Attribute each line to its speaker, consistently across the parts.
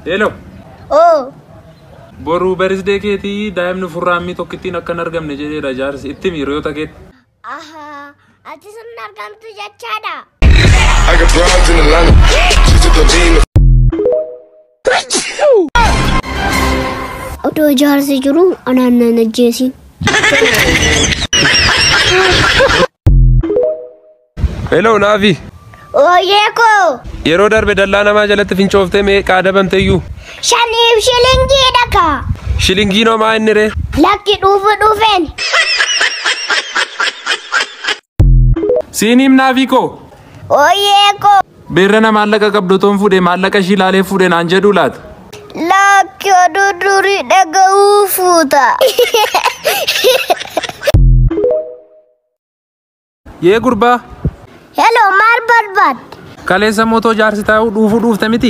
Speaker 1: Hello.
Speaker 2: Oo.
Speaker 1: Boruu birthday keetii daa'imni furraammii tokkittiin akka hin argamne jedheera jaarsi. Itti himi hiriyoota keetti.
Speaker 2: Ahaa. Ati sun argamtu jechaadha.
Speaker 3: I got broads in Atlanta. She's at the lean.
Speaker 2: Odoo jaarsi jiru anaan nan ajjeesin.
Speaker 1: Hello Naafi.
Speaker 2: Ooyee koo.
Speaker 1: Yeroo darbe dallaa namaa jalatti fincooftee meeqa adabamte iyyuu?
Speaker 2: Shaniif shilingii dhaka.
Speaker 1: Shilingii maa inni ree?
Speaker 2: Lakki dhuufu dhufeen.
Speaker 1: Siiniim Naafii koo.
Speaker 2: Ooyee koo.
Speaker 1: Beerrana maallaqa qabdu toon fuudhee maallaqa ishii ilaalee fuudhee naan jedhuu laata?
Speaker 2: Lakki oduu durii dhaga'uu fuuta.
Speaker 1: Yee gurbaa.
Speaker 2: Hello maal barbaadde?
Speaker 1: Kaleessa mootoo jaarsi taa'uu dhuufuu dhuufte miti?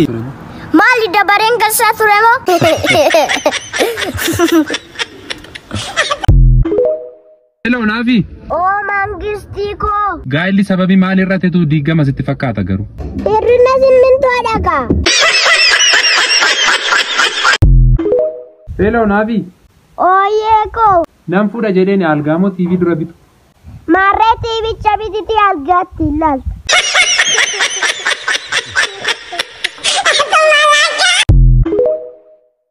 Speaker 2: Maali dabareen galsaa ture moo?
Speaker 1: Hello Naafi.
Speaker 2: Oo mangistii koo.
Speaker 1: Gaa'illi sababii maal irrattitu diigama sitti fakkaata garuu?
Speaker 2: Hir'ina simmintoo dhagaa.
Speaker 1: Hello Naafi.
Speaker 2: Ooyee koo.
Speaker 1: Nan fuudha jedheen algaamoo TV dura bitu.
Speaker 2: Maarree tiivicha bititi algaatti ilaalta.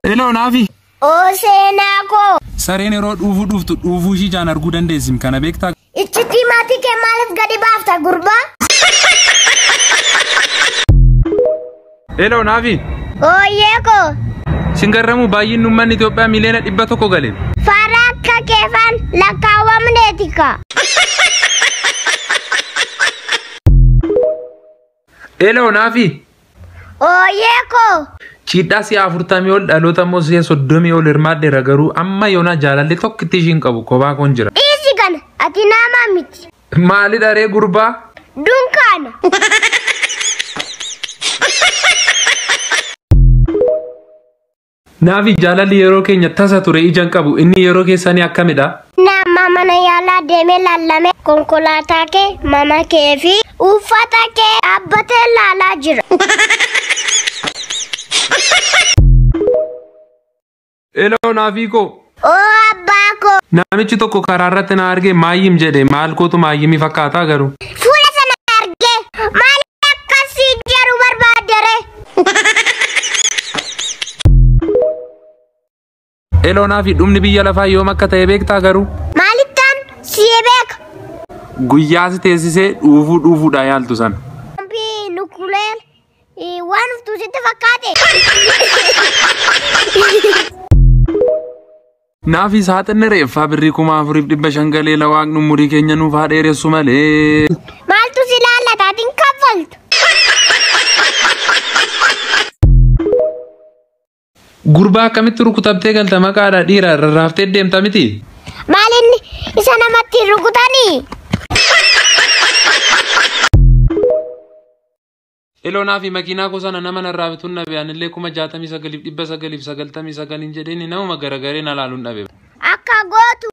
Speaker 1: Hello Naafi.
Speaker 2: Oo seenaa koo.
Speaker 1: Sareen yeroo dhuufuu dhuuftu dhuufuu ishii jaan arguu dandeessim kana beektaa?
Speaker 2: Iccitii maatii kee maaliif gadi baafta gurbaa?
Speaker 1: Hello Naafi.
Speaker 2: Ooyee koo.
Speaker 1: Singarramuu baay'inni uummanni Itoophiyaa miliyoona 100 gale.
Speaker 2: Faara akka keefan lakkaawwamneetika.
Speaker 1: Hello Naafi.
Speaker 2: Ooyee koo.
Speaker 1: Cidhaa si'a 40 ol dhaloota immoo si'a 30 ol hirmaadheera garuu amma yoona jaalalli tokkitti ishiin qabu kophaa koon jira.
Speaker 2: Dhiisi kana ati nama miti.
Speaker 1: Maali dharee gurbaa?
Speaker 2: Dunkaana.
Speaker 1: Naafi jaalalli yeroo keenya tasa ture ijaan qabu inni yeroo keessanii akkamidha?
Speaker 2: Nama mana yaalaa deemee laalame konkolaataa kee mana kee fi uffata kee dhaabbatee laalaa jira.
Speaker 1: Hello Naafii koo.
Speaker 2: Oo abbaa koo.
Speaker 1: Namichi tokko karaa irratti na argee maayyim jedhe maal kootu maayyimii fakkaataa garuu.
Speaker 2: Fuula sana argee maal akkasii jedhu barbaadere?
Speaker 1: Hello Naafi dhumni biyya lafaa yoom akka ta'e beektaa garuu?
Speaker 2: Maalittaan si beeka?
Speaker 1: Guyyaa si teessisee dhuufuu dhuufuudhaa yaaltu sana.
Speaker 2: Bombii nukuleer waan uftuu sitti fakkaate.
Speaker 1: Naafi saaxinni reeffaa birrii 4500 galee lawaaqnu umurii keenya nuuf haa dheeressu malee.
Speaker 2: Maaltu si laallata atiin kaffaltu?
Speaker 1: Gurbaa akkamitti rukutamtee galta maqaadhaa dhiira rarraaftee deemta miti?
Speaker 2: Maal inni isa namatti rukutanii?
Speaker 1: Hello Naafi makiinaa koo sana nama narraa bituun dhabe anillee 69,999 jedheen namuma garagaree na laaluun dhabe.
Speaker 2: Akka gootu.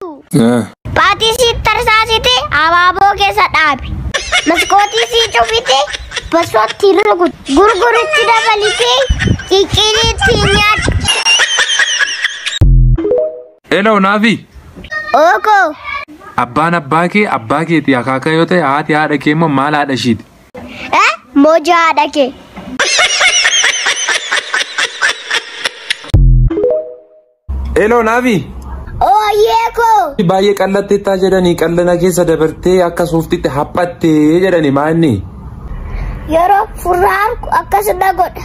Speaker 2: Baatii si tarsaasite abaaboo keessa dhaabi. Maskootii si cufite basootti rukuti. Gurguritti dabalite qiqqiliitti nyaadhu.
Speaker 1: Hello Naafi.
Speaker 2: Ookoo.
Speaker 1: Abbaan abbaa kee abbaa keeti akaaka yoo ta'e haati haadha kee immoo maal haadha ishiiti?
Speaker 2: Moja haadha kee.
Speaker 1: Hello Naafi.
Speaker 2: Ooyee koo.
Speaker 1: Baay'ee qallatteettaa jedhanii qallana keessa dabartee akka suuftitti haphattee jedhanii maa inni?
Speaker 2: Yeroo furraa argu akkasuma godha.